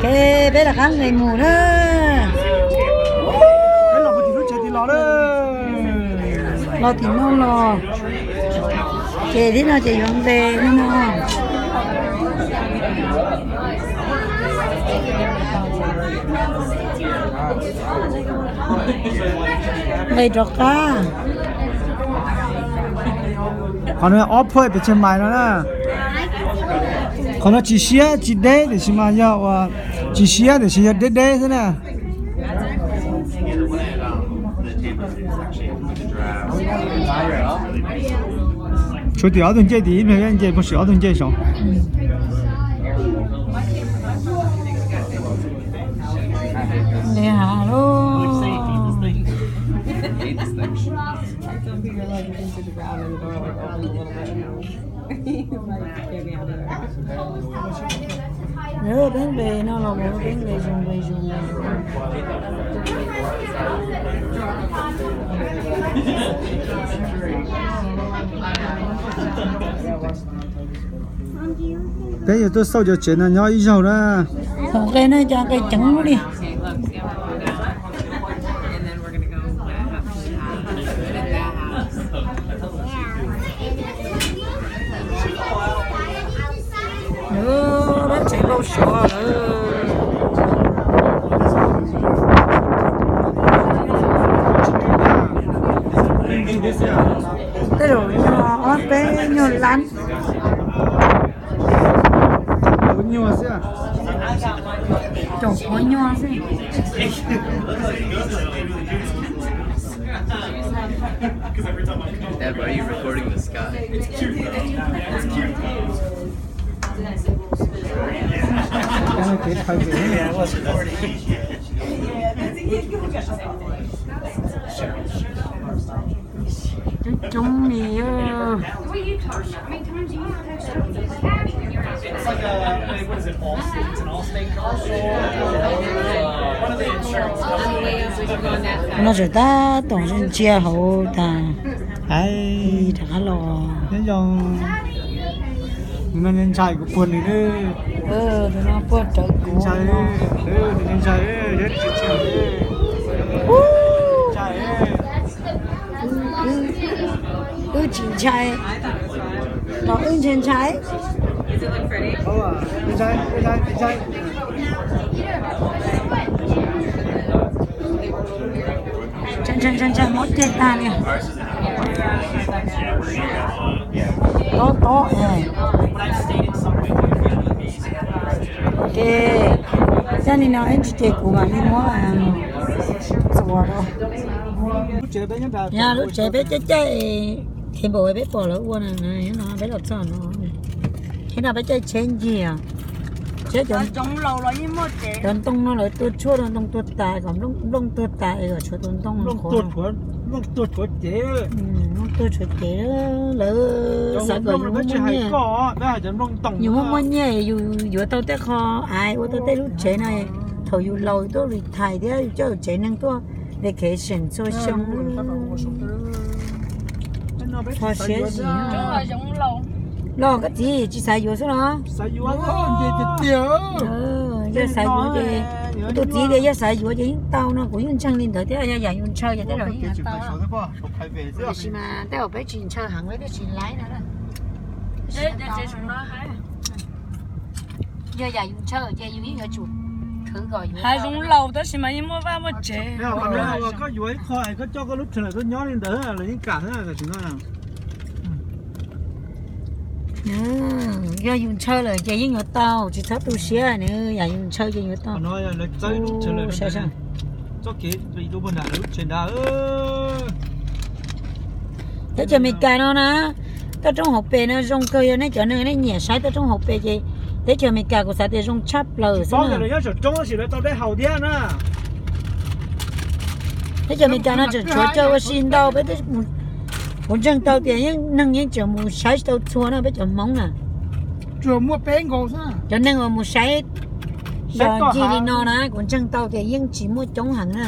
Peb rov qab nqis mus na. Peb los mus tim lub tsev tim los na. Los tim no los. Ces tib no ces yuav nqis no no. Nqis rov qab. Qhov no ob phuaj pes tsawg mais no na. Qhov no tsis siab tsis deb tiam sis mas yog uas tsis siab tiam sis yog deb deb xwb na. Tshuav tim ob tug ncej tim ib pliag nce puag sim ob tug ncej saud. Peb nqis no los mus peb nqis zus nqis zus nqis zus. Peb yuav tuaj xauj cov tsev no nyob ib zaug na. Thaum nqe no cov nqe ceev li. Lawv tsev npau suav lawm. Tej zaum nyuag ob peb nyuag lab. Caum qhuav nyuag xwb. Deb, are you recording the sky? Coob coob li. No tseem tab tom ntsia hauv tas, rov qab los. Tus no ntshai kuv puag nws. Tus no puag rawv kuv. Ntshai, ntshai. Wb tsis ntshai, los wb ntshai ntshai. Ntshai ntshai ntshai mob ceg tag li. Tob tob es. Ok, zaj li no ib ntsis ces kuv mam li muab txuas rau. Yog lub tsev peb caij caij, ces npaum peb pom lawv ua na, no peb los txog no. Thiab no peb caij tsheb ncig, tsheb cov ntoo no lawv tua tshuaj rau ntoo tuag tas, kom nplooj tuag tas es kom tshuav tus ntoo. Nplooj tuag tshuav cev, lawv xav kom yus muaj muaj nyiaj, yus muaj muaj nyiaj yus yuav tau tej qho, ua tau tej lub tsev no. Thaum yus laus yus tuaj retire thiab yus coj yus tsev neeg tuaj vacation txhua xyoo. Kho siab zim. Los koj txiv tsis xav yuav xwb los? Yog xav yuav ces, kuv tus txiv tias yog xav yuav ces yeej tau no, kuv yeej ntseeg li ntawd thiab, yog yam yus ntshaw ces tej zaum yeej tau. Tiam sis mas tej zaum peb tsis ntshaw heev peb twb tsis laib no. Yog yam yus ntshaw ces yus yeej yuav tsum khwv kom yus. Hav zoov laus tab sis mas yeej muaj vaj muaj tsev. Koj yuav ib qho es koj coj koj lub tsev lawm koj nyob li ntawd los yeej kam xwb tam sim no. Yog yus ntshaw lawm ces yeej yuav tau, tsis txhob tu siab nws, yam yus ntshaw ces yuav tau. Teb chaws Amelikas no na, toj roob hauv pes no zoo kawg, yog nej cov neeg nej nyiam saib toj roob hauv pes ces teb chaws Amelikas kuv xav tias zoo tshaj plaws xwb na. Teb chaws Amelikas no tseem tshuav chaw ua si ntau, peb, kuv ntseeg tau tias yeej neeg yeej tseem mus saib tsis tau txhua no peb cov Hmoob na. Cov neeg uas mus saib los ncig li no na kuv ntseeg tau tias yeej tsis muaj coob heev na.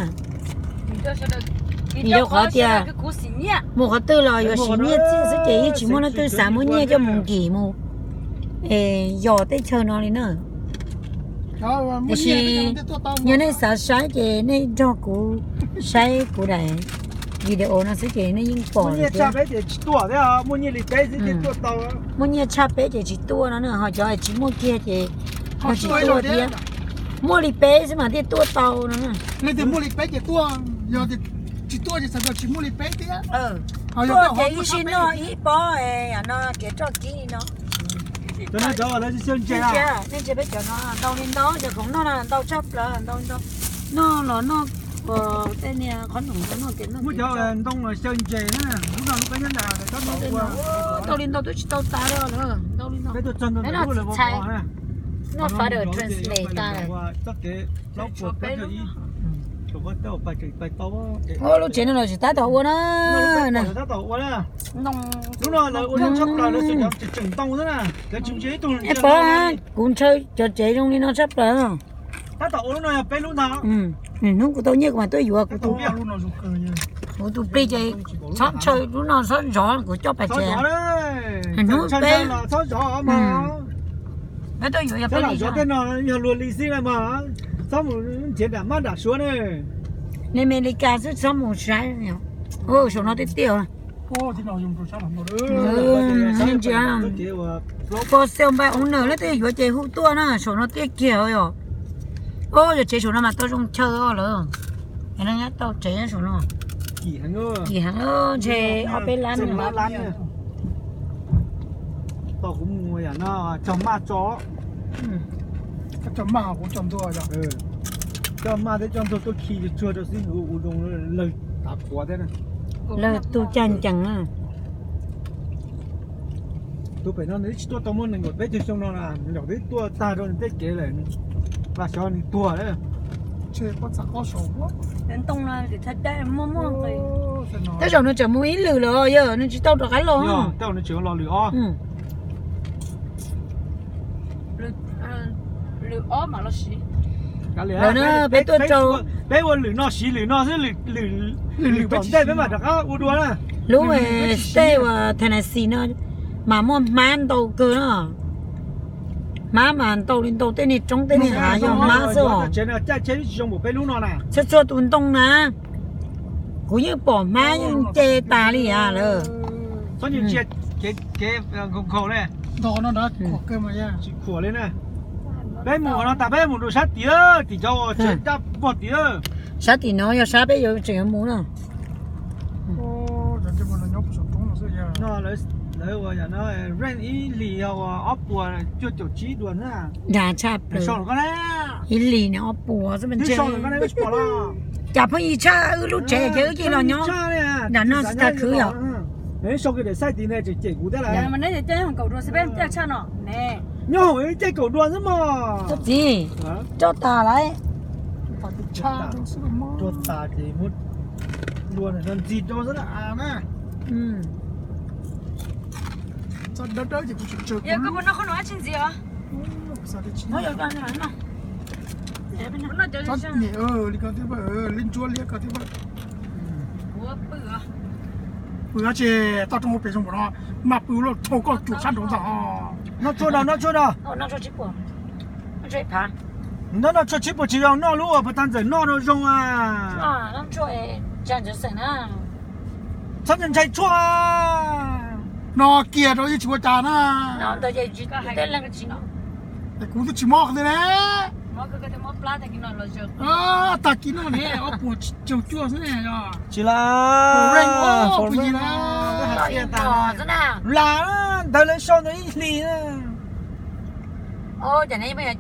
Vim rau qhov tias mus qhov twg los yuav siv nyiaj txiaj xwb ces yeej tsis muaj leej twg xav muab nyiaj coj mus nkim mus yos teb chaws no li na. Tiam sis yog nej xav saib ces nej nrog kuv saib kuv daim video no xwb ces nej yeej pom lawm thiab. Muaj nyiaj li peb xwb thiaj tuaj tau. Muaj nyiaj tshaj peb ces tsis tuaj no na, ho cov tsis muaj kiag ces ho tsis tuaj thiab. Muaj li peb xwb mas thiaj tuaj tau no na. Leej twg muaj li peb ces tuaj, yog tsis tuaj ces txhais tau tsis muaj li peb thiab. Tuaj ces ib sij noj ib pob no kev roj kib li no. Nej ntsia peb cov no ntau li ntau, cov khoom noj no ntau tshaj plaws, ntau li ntau. Noj los noj tej niag qhob noom no noj ces noj. Muaj cov ntoo xyaw ntses na, lub no lub peb nyob nram. Ntau li ntau twb tsis tau tas li os, ntau li ntau. Peb tuaj txog ntawm lub lawv vov vov na. Noj fab daws translate tas lawm. Lub tsev no los tsis tab tom ua na. Lub no lawv ua tshaj plaws, lawv tseem ntoo xwb na. Pab kuv ntshaw cov tsev zoo li no tshaj plaws. Tab tom ua lub no yog peb lub ntag. Hnub kuv tau nyiaj kuv mam tuaj yuav kuv tus, kuv tus plig ces txhob ntshaw lub no, txhob zov kuv coj pas tsev. Hnub peb, peb tuaj yuav yog peb li zov tej no yog luag li xwb mas, txhob mus nrhiav nram mab nram suav na. Li Amelikas xwb txhob mus saib. Saum no tiaj tiaj. Ntsia, for sale by owner, leej twg yuav ces hu tuaj na, saum no tiaj kiag os. Yog tsev saum no mas tau zoo chaw lawm. Nyob tau tsev saum no kim heev, ntshe ob peb lab. Tau kuv mus yam no cog maj tso. Cog maj, kuv cog ntuag. Cog maj thiab cog ntuag tuaj khi tsuag rau xib hwb ua zoo lawg tav qhuav thiab. Lawg tu caj ncees na. Tus pem no nws twb tsis tuaj tau muaj nees nkaum peb caug xyoo no na, nram twb tuaj tag rau nws tej kev lawm. Vaj xyov nws tuag lawm. Tej zaum nws tseem mus ib lwm lawm yog nws tsis tau rov qab los. Tej zaum nws tseem los lwm ob. Lawm na, peb tuaj rau, peb ua lwm no siv lwm no xwb, lwm tom ntej peb mam rov qab ua dua na. Lub state uas Tennessee no mas muaj hmab ntau kawg na. Hmab mas ntau li ntau, tej niag roob tej niag hav yog hmab xwb os. Txhua txhua tus ntoo na, kuv yeej pom hmab yeej nce tas li as lawm. Peb mus no tas peb mus rau sab tim, tim cov tsev daj pog tim. Sab tim no yog sab peb yuav tseem yuav mus na. Lawv ua rent ib hlis yog ob puas cuaj caum tsib duas na. Dag tshaj plaws. Ib hlis no ob puas xwb mas ntshe. Cas pheej yig tshaj wb lub tsev ces wb cia los nyob nram no tsis tas khwv yom. Nyob hauv caij kaum dua xwb mog. Txiv, roj tas lawm. Roj tas ces muab dua ntxiv rau xwb na. Li ko thiab, li ntsuab liab ko thiab. Pw ces toj roob pem zoo npaum no, maj pw loj thauj koj cuam sab nraud ntag. Noj tshuaj no, noj tshuaj no. Noj tshuaj tsib puas tsis zoo, noj lub uas puag ta ntxawm noj rau zoo a. Txhob ntshai tshuaj. No kiag rau yeej tsis ua cas na. Kuv twb tsis mob qhov twg ne. Tag kis no ne ob puas caug cuaj xwb ne. Tsis la, pw yig na. Las ntawd lawv sau ntawd ib hlis na.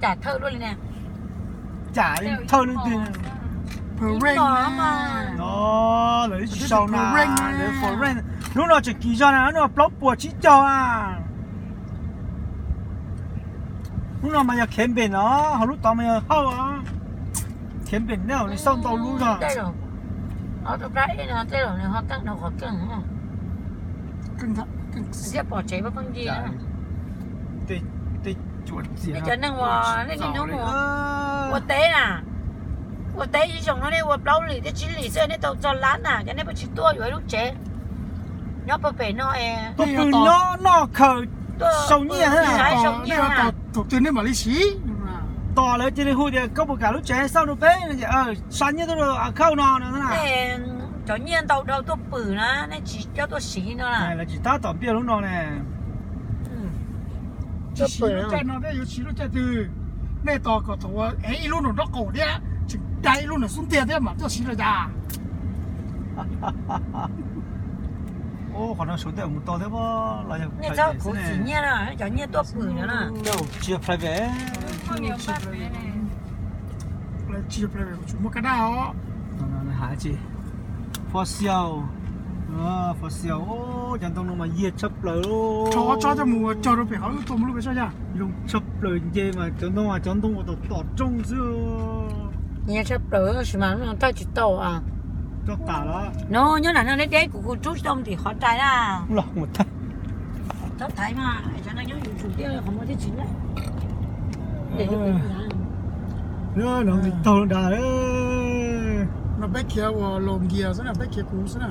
Cas thawj luaj li ne. Cas thawj leej twg. Lawv tsis sau na. Lub no tseem kim zog na, lub no plaub puas tsib caug a. Lub no mas yog Camden os, ho lub tod mas yog Hawj os. Camden ne, nws xauj ntau lub zog. Tej cuam txiam, nej cov neeg uas nej niaj hnub mus ua teb na, ua teb ib xyoos no nej ua plaub hlis thiab tsib hlis xwb nej tau txog lab na, ces nej puas tsis tuaj yuav ib lub tsev nyob puag pem no es tuaj pw nyob noj khaws, sau nyiaj, sau nyiaj. Thaum twg nej mam li siv? Tos lawv cia li hu tias koj puas kam lub tsev xauj rau peb no ces, sa nyiaj tuaj rau account no no na. Cov nyiaj ntau dhau tuaj pwm na, nej tsis coj tuaj siv no na. Lawv tsis tab tom npiaj lub no ne. Tsis siv lub caij no thiab yuav siv lub caij twg? Nej tos kom thaum es ib lub nram nraub qaum thiab tseem dai ib lub nram xub ntiag thiab mam tuaj siv los cas? Qhov no suav tej mus tau thiab los yog private xwb ne? Cov nyiaj tuaj pwm no na. Tsis yog private. Tsis yog private, tsis muaj kaj daj os. Fossil, fossil, cov ntoo no mas yiag tshaj plaws. Tso tso coj mus cog rau pem qhov wb tua mus lub pem soj yog. Zoo tshaj plaws nce mas cov ntoo mas cov ntoo uas tom tom rooj xwb. Nyiag tshaj plaws tab sis mas thawj tsis tau. Tso tas los. No nyob nram no deb deb kuv kuv rub tsis tau tim qhov rais na. Los mus thaiv. Txhob thaiv mas cov no nyob yus tsum tiaj qhov muag thiaj tsis laj. No nqis taug nrad. No peb khiav ua los nkias xwb na, peb khiav kuv xwb na.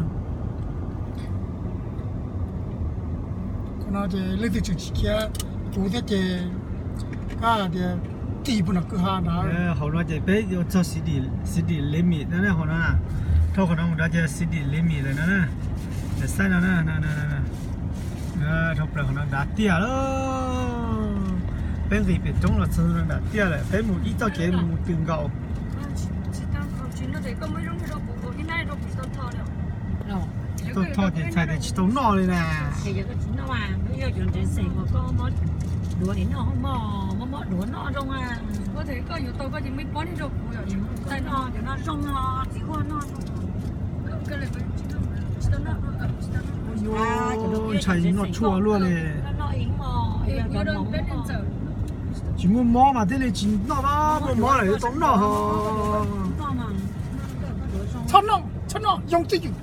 Qhov no ces leej twg tseem tsis khiav kuv thiab ces kab tias tig puag nram kwj ha ntawd. Hauv no ces peb yuav txog city limit na, hauv no na. Dhau qhov no mus nrad ces city limit lawm no na. Saib no na, dhau plaws qhov no nrad tiaj lawm. Peb nqis pem roob los txog no nrad tiaj lawm, peb mus ib txoj kev mus twm nkaus. Tsis tau thoj ces txhais tias tsis tau noj li na. Ntshai noj tshuaj luaj li. Tsis muaj mob mas thiaj li tsis noj, muaj mob lawm yuav tau noj ho. Txhob noj, txhob noj, yoo twj ywm.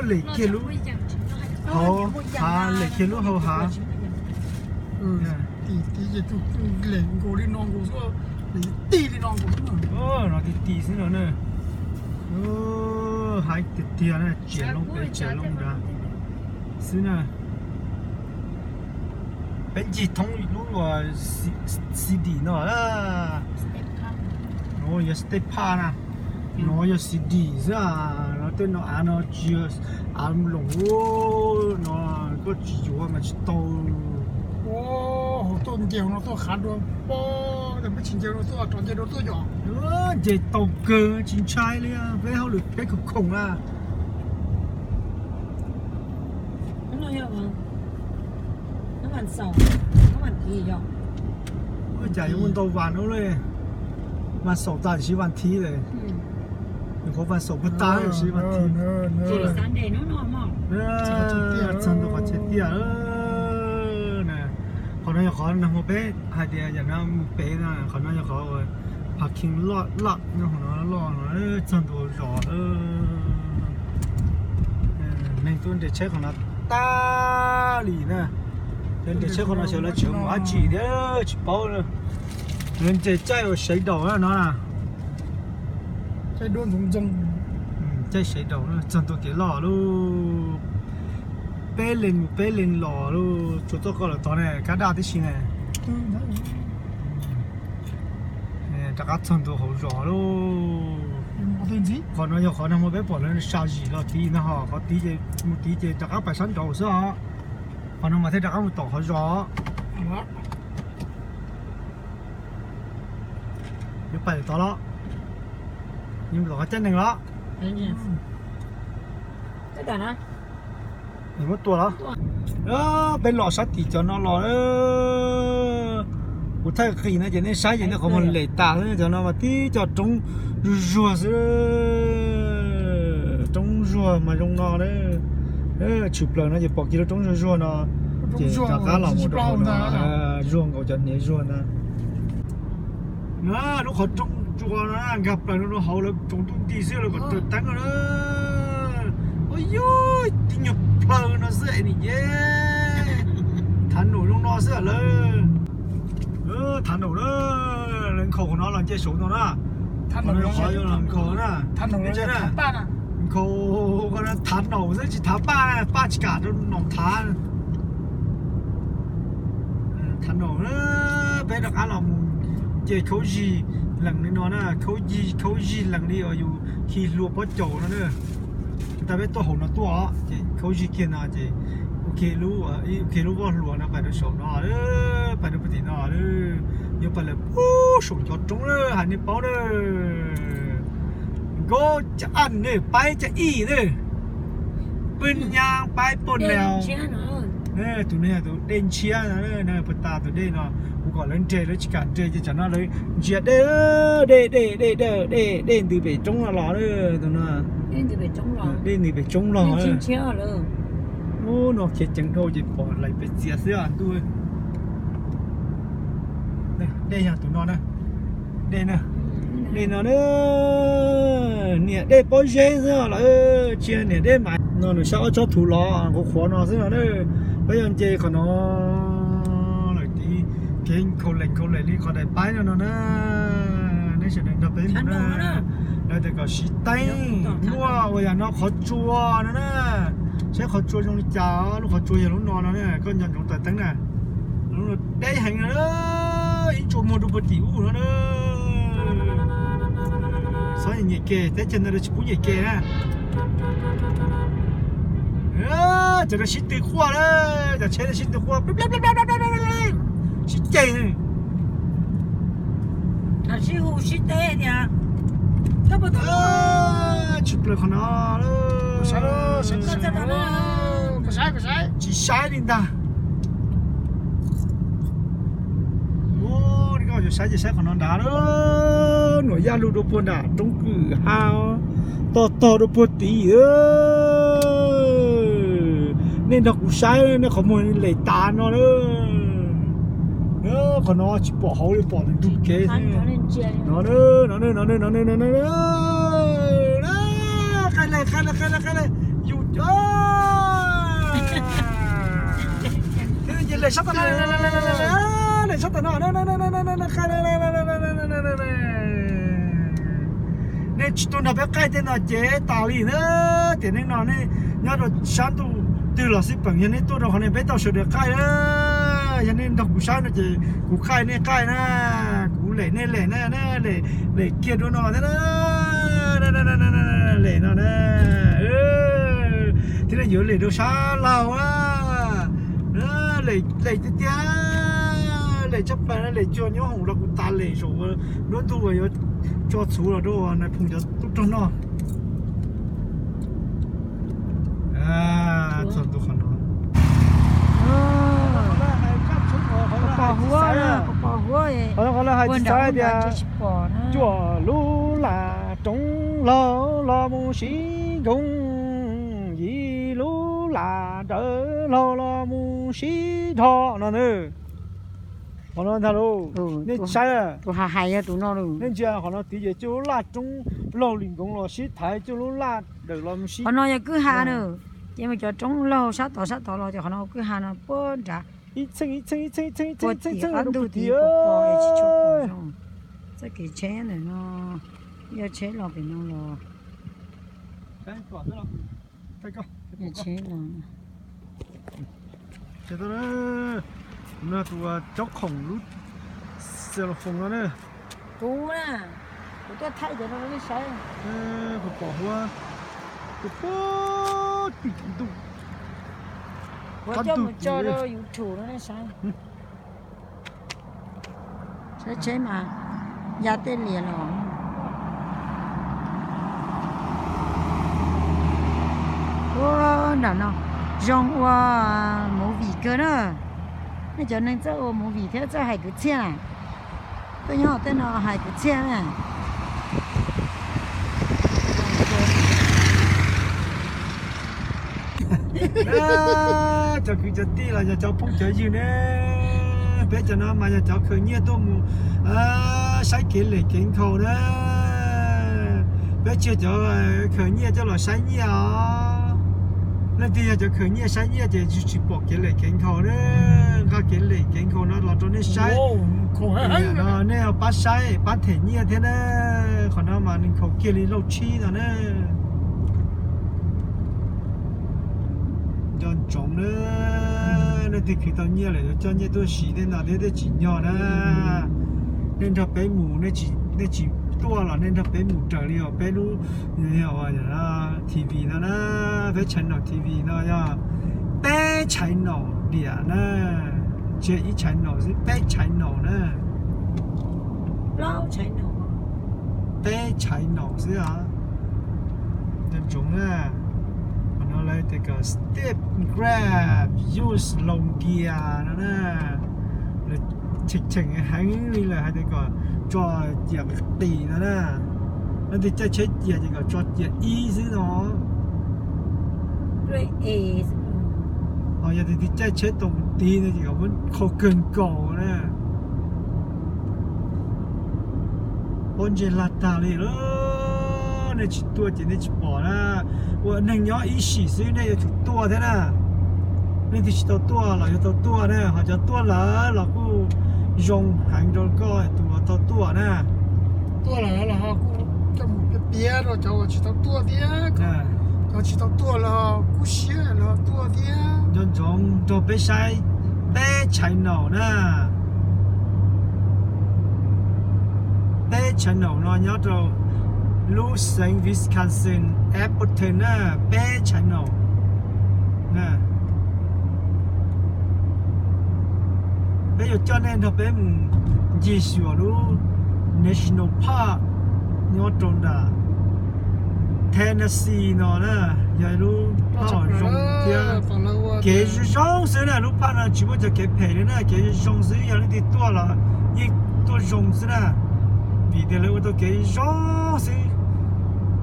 Lem kiag lub hauv hav, lem kiag lub hauv hav. Tim tid ces tus lem nkaus li no nkaus xwb, lem ti li no nkaus xwb. No ti ti xwb no na. Haib tiag tiag na, tsiav loo pem tsiav loo nrad xwb na. Peb ncig thoob lub uas city no. No yog state park na. No yog city xwb. No tej no av no tsis yog av loom no, koj tsis yuav mas tsis tau. Hauv tuaj nce hauv no tuaj qhav dua pob, peb tsis nce no tuaj rov nce dua tuaj yom. Nce tau kawg tsis ntshai li, peb hauj lwm peb khoom khoom na. Cas yuav muaj ntau vas no li, mas xaum tas siv vas thiv lawm. Nyuam qhuav vas xaum puag ta siv vas thiv. Txog ntua qhov chaw tiaj. Qhov no yog qhov nag hmo peb hais tias yam no mus pem na, qhov no yog qhov parking lot, lot nyob hauv no loj no, txog ntua zos. Neeg tuaj nres tsheb qhov no tag li na. Cov nres tsheb qhov no xyov lawv tseem mus dab tsi thiab tsis paub. Lawv nres caij uas sawv daws no na. Caij sawv daws txog ntua kev loj lauj. Peb leeg mus peb leeg los lauj, tsuas txoj koj lawm tod ne, kab daj tib si ne. Rov qab txog ntua hauv zos lauj. Qhov no yog qhov nag hmo peb pom lawv sa zis los tid no, ho qhov tid ces mus tid ces rov qab pais sab nraud xwb os. Qhov no mas thiaj rov qab mus tom qhov zos. Yuav pais tom los, yuav tom qhov caij nees los. Muab tua los. Peb los sab tim cov no los. Kuv thaij qis no ces nej saib ces nej qhov muag lem tas xwb, cov no mas tib co roob zuag zuag xwb. Roob zuag mas zoo no. Tshwm plaws no ces pom kiag lub roob zuag zuag no, ces rov qab los mus rau hauv no. Zuag nkaus cov hniav zuag ntag. Lub qhov rooj tsua no nkag plaws rau hauv lawv tsaus ntuj nti xwb lawv kom taws teeb no na. Ua yog tib nyuag plhaw no xwb es nim ces thav num zoo no xwb lawm. Thav num na, lawv nkhaus qhov no los nce saud no na. Qhov no yog qhov nkhaus na. Nkhaus, thav num xwb tsis thav paj, paj tsis kam rau num thav. Thav num, peb rov qab los mus Ces khaub zig lees li no na, khaub zig, khaub zig lees li uas yus khi hlua pob caus no na. Tau peb tuaj hauv no tuaj os, ces khaub zig kiag no ces ua kiag lub, ua kiag lub voj hlua no pais rau saum no, pais rau puag tim no, yuav pais lawm puag saum cov roob na, hais nej paub na. Nkauj cas aj ne, paib cas ij ne, pw nyab paib puag nraud. Tus no yog tus dej ntshiab no, puag ta tus dej no, kuv kom lawv nres lawv tsis kam nres ces tsam no lawv ntsia dej, dej, dej, dej, dej, dej ntws pem roob no los, tus no. Dej ntws pem roob los. Ub, no khiav ceev dhau ces pom lais pes txias xwb os ntuj. Dej yog tus no na. Dej na. Dej no na. Niam dej pob zeb xwb os lawm, tsis yog niam dej mas. No nws sab ob tsob thuv los qhuav qhuav no xwb no na. Peb yuav nce qhov no lawm tid, kev nkhaus lem nkhaus lem li qhov daim paib no no na. Nej sawv daws nrog peb mus na. Lawv tias kom siv teeb, muaj ua yam no qhov tsua no na. Saib qhov tsua zoo li cas, lub qhov tsua yog lub no no na, koj nco ntsoov taws teeb na. Lub no deb heev no, ib tsua muag rau puag tim ub no na. Txhob nyiam ke, teb chaws ntawd tsis pub nyiam ke na. Cov no sib tw quaj na, cov tsheb no sib tw quaj, sib ceg. Sib hu sib teb tias, tsis plaws qhov no, tsis saib li ntag. Koj yuav saib ces saib qhov no nrad, Nuam Yaj Lug rau puag nram roob kwm ha, tog tog rau puag tid. Nej nrog kuv saib, nej qhov muag lem tas no na. Qhov no tsis pom hauv li, pom ntug kev. No, no, no, no, no, no, no, no, no. Qai lawm, qai lawm, qai lawm, qai lawm. Yus, lem sab tom no, lem sab tom no. Nej tsis tuaj nrog peb qaij tej no ces tas li na. Tiam neej no nej nyob rau sab ntuj twg los xij peem, yog nej tuaj rau qhov no peb tau sawv daws qaij na. Yog nej nrog kuv saib no ces kuv qaij nej qaij na. Kuv lem nej lem na, lem kiag dua no thiab na. Lem no na. Thiab nej yuav lem rau sab laug a. Lem tiag tiag, lem tshaj plaws, lem cuag nyob hoom los kuv tas lem saum nruab ntug uas yuav tso txhuv los rau nais phoo cov tub rog noj. Txog ntua qhov no, pom huab, pom huab, qhov lawv hais tsis saib tias cuaj lub lam roob laug los mus sib nkoog, yim lub lam dawm laug los mus sib dhos no na. Qhov no ntag lauj, nej saib, tus hais hais yog tus no lauj. Nej ntsia qhov no tid ces cuaj lub laj roob laug li nkoov los sib thaiv cuaj lub laj dawm los mus sib. Qhov no yog kwj ha na, ces mus cov roob laug sab tod sab tod los ces qhov no kwj ha no puag nrad. Ib txheej ib txheej ib txheej ib txheej ib txheej ib txheej rau puag tid. Txoj kev tsheb ntawm no, yog tsheb los pem no los. Tus caub khoom lub xylophone no na. Kuv na, kuv tuaj thaij cov no nej saib. Pom huab, tus puag tim ntuj. Kuv coj mus tso rau YouTube no nej saib. Saib tsheb mas ya tej lias los. Ua nram no zoo ua movie kawg na. Nej cov neeg txawj ua movie thiab txawj hais kwv txhiaj na. Tuaj nyob tej no hais kwv txhiaj na. Cov kwv cov tij los yog cov phooj cov ywg ne, peb cov no mas yog cov khaws nyiaj tuaj mus saib kev lem kev nkhaus na. Peb tsis yog cov khaws nyiaj coj los saib nyiaj os. Leej twg yog cov khaws nyiaj saib nyiaj ces tsis pom kev lem kev nkhaus na. Nqa kev lem kev nkhaus no los rau nej saib. Nej pab saib pab them nyiaj thiab na. Qhov no mas nws nkhaus kiag li lauj tshib no na. Nco ntsoov na, leej twg khwv tau nyiaj lawm yuav coj nyiaj tuaj siv tej no thiab thiaj tsim nyog na. Nej nrog peb mus, nej tsis tuaj los nej nrog peb mus raws li os peb lub T V no na, peb channel T V no yog peb channel diam na, tsis yog ib channel xwb, peb channel na, peb channel xwb os. Ntsoov na, qhov no lawv tias kom steep grab, use low gear no na. Lawv cheem cheem heev li lawm hais tias kom tso ciam qis no na. Leej twg caij tsheb ciam ces kom tso ciam ib xwb no. Ho yog tias tus caij tsheb tau mus tid no ces kom muab qhau kawg nkaus na. Pob ntseg lag tag li lawm, nej tsis tuaj ces nej tsis pom na. Ua neeg nyob ib sim xwb nej yuav tsum tuaj thiab na. Leej twg tsis tau tuaj los yuav tau tuaj na, ho cov tuaj lawm los kuj zoo heev rau koj tus uas tau tuaj na. Tuaj lawm los ho kuj coj mus piav piav rau cov uas tsis tau tuaj thiab. Cov tsis tau tuaj los kuj siab los tuaj thiab. Nco ntsoov nrog peb saib peb channel na. Peb channel no nyob rau lub xeev Wisconsin, Appleton na, peb channel. Peb yuav coj nej nrog peb mus ncig xyuas lub National Park nyob rau nram Tennessee no na, yog ib lub paj zoo thiab. Kev zoo zoo xwb na, lub paj no tsis muaj cov kev phem li na, kev zoo zoo xwb, yog leej twg tuaj los yeej tuaj zoo xwb na, vim tias lawv ua tau kev zoo zoo xwb,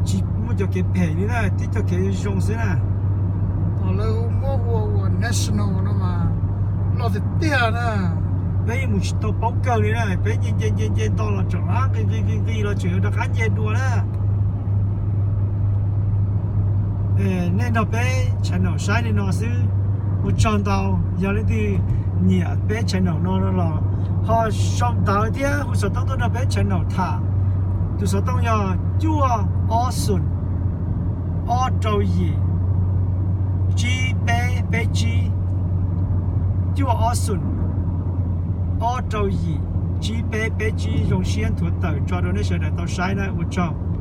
tsis muaj cov kev phem li na, tib cov kev zoo zoo xwb na. Thaum lawv muab ua ua national no mas loj tiag tiag na. Peb yeej mus tsis tau paub kawg li na, peb nce nce nce nce nto los tseem nqi nqi nqi nqi los tseem yuav rov qab nce dua na. Nej nrog peb channel saib li no xwb, ua tsaug ntau. Yog leej twg nyiam peb channel no los ho sau ntawv thiab hu xov tooj tuaj nrog peb channel tham. Tus xov tooj yog cuaj ob xoom ob rau yim tsib peb peb tsib, cuaj ob xoom ob rau yim tsib peb peb tsib. Zoo siab nthuav tawm tso rau nej sawv daws tau saib na, ua tsaug.